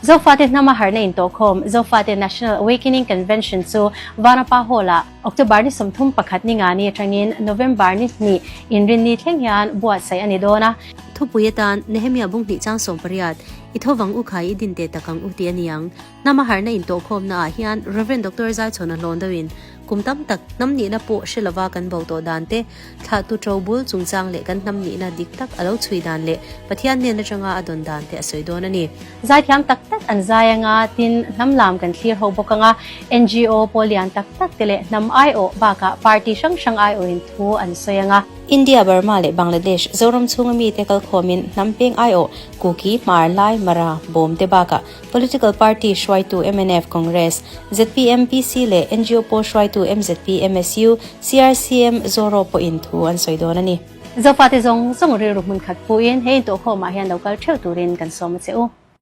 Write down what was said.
Zofate hnama harhna intawhkhawm Zofate National Awakening Convention chu Vanapa Hall-ah October ni 31 ni ngani atangin November ni hnih inrinni thleng hian buatsaih a ni dawn a. Thupui atan Nehemia bung hnih chang 18, I thovang u khai i din teh tak ang u tih a ni ang. Hnama harhna intawhkhawmna ah hian Rev. Doctor Zaichhawna hlawn deuhin kum tam tak hnam nihna pawh hre lova kan bo tawh dan te, Thlahtu ṭo bul chungchang leh kan hnam nihna dik tak a lo chhui dan leh Pathian hnen atanga a dawn dan te a sawi dawn a ni. Zaithiam tak tak an zai anga, tin, hnam lam kan thlir ho bawk anga, ngo pawl lian tak tak te leh hnam aiawh bakah party hrang hrang aiawhin thu an sawi anga. India, Burma leh Bangladesh, Zoram chhunga mite kalkhawmin hnam peng aiawh, Kuki, Hmar, Lai, Mara, Bawm te bakah Political party hruaitu mnf, Congress, zpm, PC leh ngo pawl hruaitu mzp, MSU, CRCM, Zoro pawhin thu an sawi dawn a ni. Zofate zawng zawng rilru hmun khat puin he intawhkhawmah hian lo kal theuh turin kan sawm a che u.